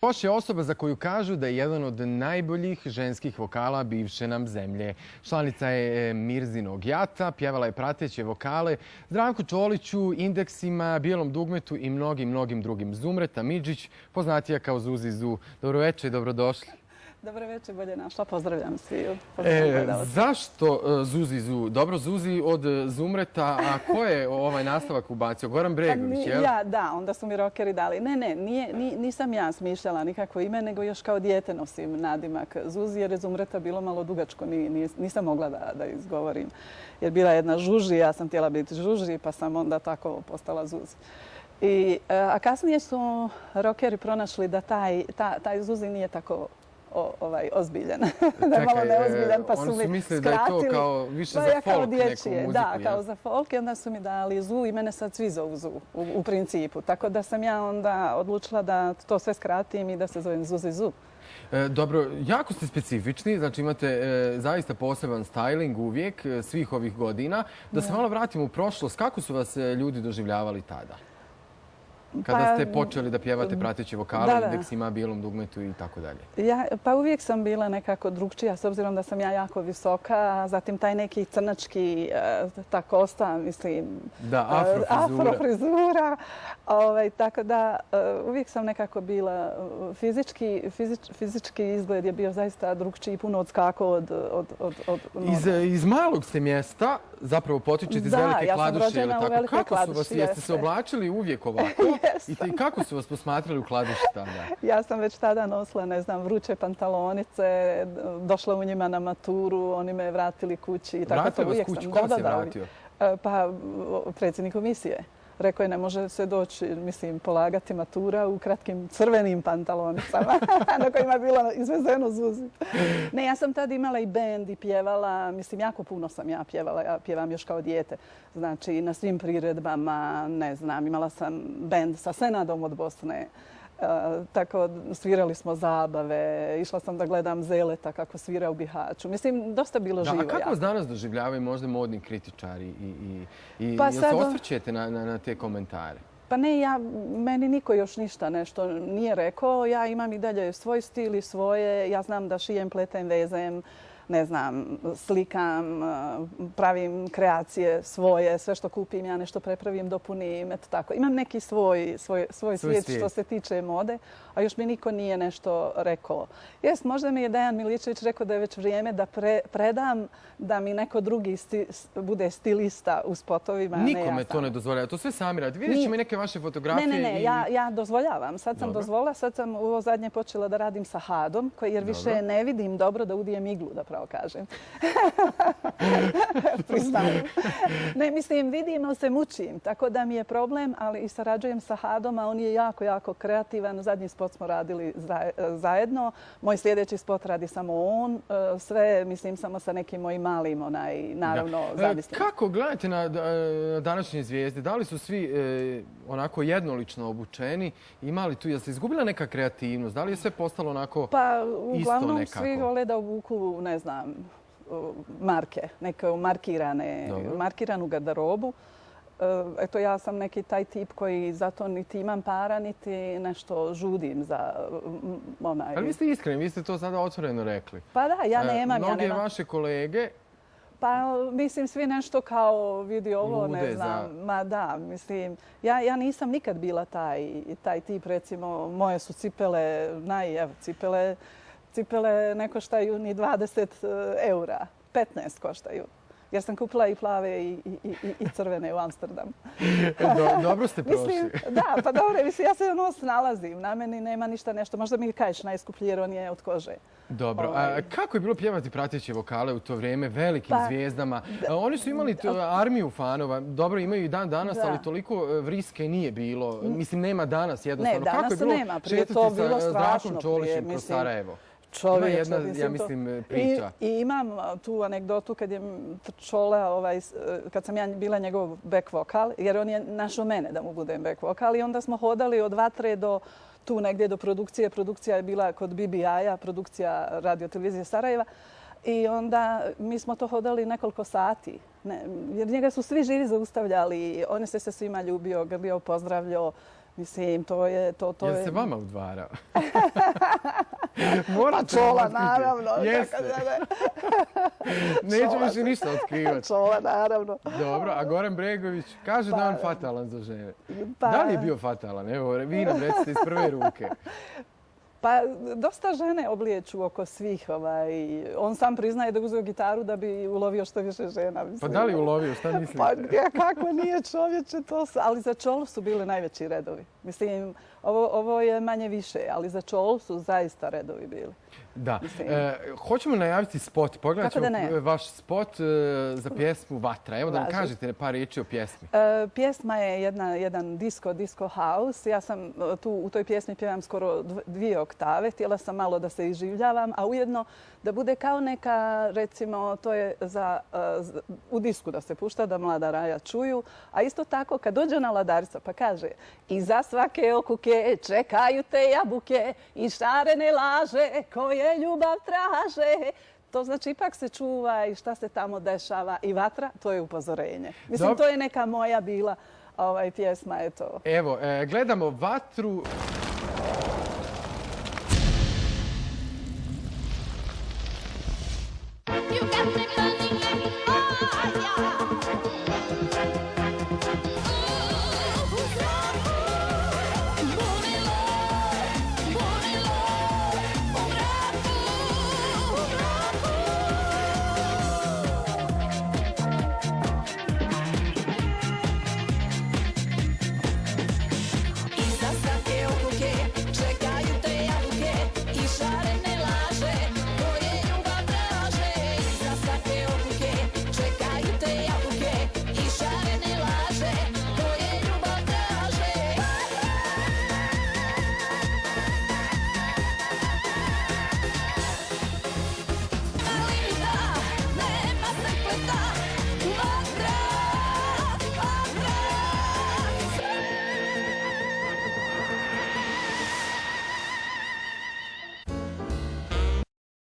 Još je osoba za koju kažu da je jedan od najboljih ženskih vokala bivše nam zemlje. Članica je Mirzinog Jata, pjevala je prateće vokale Zdravku Čoliću, Indeksima, Bijelom dugmetu i mnogim drugim. Zumreta Midžić, poznatija kao Zuzi Zu. Dobro večer i dobrodošli. Dobro večer, bolje našla. Pozdravljam svi. Zašto Zuzi Zu? Dobro, Zuzi od Zumreta, a ko je ovaj nastavak ubacio? Goran Bregović, jel? Ja, da, onda su mi rokeri dali. Ne, nisam ja smišljala nikakvo ime, nego još kao dijete nosim nadimak Zuzi, jer je Zumreta bilo malo dugačko, nisam mogla da izgovorim. Jer bila je jedna Žuži, ja sam htjela biti Žuži, pa sam onda tako postala Zuzi. A kasnije su rokeri pronašli da taj Zuzi nije tako ozbiljan. Da je malo neozbiljan, pa su mi skratili. Oni su mislili da je to kao više za folk neku muziku. Da, kao za folk i onda su mi dali Zu i mene sad svi zovu Zu u principu. Tako da sam ja onda odlučila da to sve skratim i da se zovem Zuzi Zu. Dobro, jako ste specifični, znači imate zaista poseban styling uvijek svih ovih godina. Da se malo vratimo u prošlost, kako su vas ljudi doživljavali tada? Kada ste počeli da pjevate prateće vokale, Indeksima, Bijelom dugmetu i tako dalje? Pa uvijek sam bila nekako drugčija, s obzirom da sam ja jako visoka, zatim taj neki crnački, ta kosta, mislim... Da, afrofrizura. Tako da uvijek sam nekako bila fizički izgled je bio zaista drugčiji, puno odskakao od Iz malog ste mjesta, zapravo potičete iz Velike Kladuše, ili tako? Kako su vas, jeste se oblačili uvijek ovako? I kako su vas posmatrali u Kladuši tada? Ja sam već tada nosila, ne znam, vruće pantalonice, došla u njima na maturu, oni me vratili kući. Vratili vas kući? Ko vas je vratio? Pa predsjednik komisije. Rekao je ne može se doći, mislim, polagati matura u kratkim crvenim pantalonicama na kojima je bilo izvezeno Zuzi. Ne, ja sam tad imala i bend i pjevala, mislim, jako puno sam ja pjevala, ja pjevam još kao dijete. Znači, na svim priredbama, ne znam, imala sam bend sa Senadom od Bosne. Tako svirali smo zabave, išla sam da gledam Zeleta kako svira u Bihaću. Mislim, dosta bilo živo. A kako vas danas doživljavaju možda modni kritičari i jel se osvrćete na te komentare? Pa ne, meni niko još ništa nešto nije rekao. Ja imam i dalje svoj stil i svoje. Ja znam da šijem, pletem, vezem, ne znam, slikam, pravim kreacije svoje, sve što kupim ja nešto prepravim, dopunim, eto tako. Imam neki svoj svijet što se tiče mode, a još mi niko nije nešto rekao. Možda mi je Dejan Miličević rekao da je već vrijeme da predam da mi neko drugi bude stilista u spotovima. Nikome to ne dozvoljava, to sve sami radite. Vidjet ćemo i neke vaše fotografije. Ne, ja dozvoljavam. Sad sam dozvolila, sad sam ovo zadnje počela da radim sa Hadom, jer više ne vidim dobro da udijem iglu, da pravo kažem. Priznajem. Ne, mislim, vidim, ali se mučim. Tako da mi je problem, ali i sarađujem sa Hadom, a on je jako kreativan. Zadnji spot smo radili zajedno. Moj sljedeći spot radi samo on. Sve, mislim, samo sa nekim mojim malim, naravno, zamislim. Kako gledate na današnje zvijezde? Da li su svi onako jednolično obučeni? Imali tu, jel se izgubila neka kreativnost? Da li je sve postalo onako isto nekako? Pa, uglavnom svi vole da obuku, ne znam, marke, neku markiranu garderobu. Eto, ja sam neki taj tip koji zato niti imam para, niti nešto žudim za onaj... Ali vi ste iskreni, vi ste to sada otvoreno rekli. Pa da, ja nemam. Mnoge vaše kolege... Pa, mislim, svi nešto kao vidi ovo, ne znam. Ma da, mislim, ja nisam nikad bila taj tip, recimo, moje su cipele, cipele ne koštaju ni 20 eura, 15 koštaju. Jer sam kupila i plave i crvene u Amsterdamu. Dobro ste prošli. Da, pa dobro, mislim, ja se snalazim. Na meni nema ništa nešto. Možda mi kažeš najskuplji jer on je od kože. Dobro. A kako je bilo pjevati prateće vokale u to vrijeme velikim zvijezdama? Oni su imali armiju fanova. Dobro, imaju i dan danas, ali toliko vriske nije bilo. Mislim, nema danas jednostavno. Ne, danas nema. Prije to bilo strašno. Zdravkom Čolićem kroz Sarajevo. Ima jedna, ja mislim, priča. I imam tu anegdotu kad je Čola, kad sam ja bila njegov back vokal, jer on je našao mene da mu budem back vokal i onda smo hodali od Vatre do tu negdje do produkcije. Produkcija je bila kod BBI-a, produkcija Radio-televizije Sarajeva. I onda mi smo to hodali nekoliko sati. Jer njega su svi živi zaustavljali. On se sa svima ljubio, grlio, pozdravljao. Mislim, to je... Jel se vama udvarao? Morate Čola, otkriti. naravno. Jeste. Neću više ništa otkrivati. Čola, naravno. Dobro, a Goran Bregović kaže da je on fatalan za žene. Da li je bio fatalan? Evo, vi nam recite iz prve ruke. Pa, dosta žene oblijeću oko svih. On sam priznaje da je uzeo gitaru da bi ulovio što više žena. Pa da li ulovio? Šta mislite? Pa kako nije, čovječe, ali za Čolu su bili najveći redovi. Mislim, ovo je manje više, ali za Čolu su zaista redovi bili. Da. Hoćemo najaviti spot. Pogledat ćemo vaš spot za pjesmu Vatra. Evo da nam kažete par riječi o pjesmi. Pjesma je jedan disco house. Ja sam u toj pjesmi pjevam skoro 2 oktave. Htjela sam malo da se iživljavam, a ujedno da bude kao neka, recimo, to je u disku da se pušta, da mlada raja čuju. A isto tako, kad dođe ona ladarica pa kaže iza svake okuke čekaju te jabuke i šarene laže koje ljubav traže. To znači ipak se čuva i šta se tamo dešava. I vatra, to je upozorenje. Mislim, to je neka moja bila pjesma. Evo, gledamo Vatru.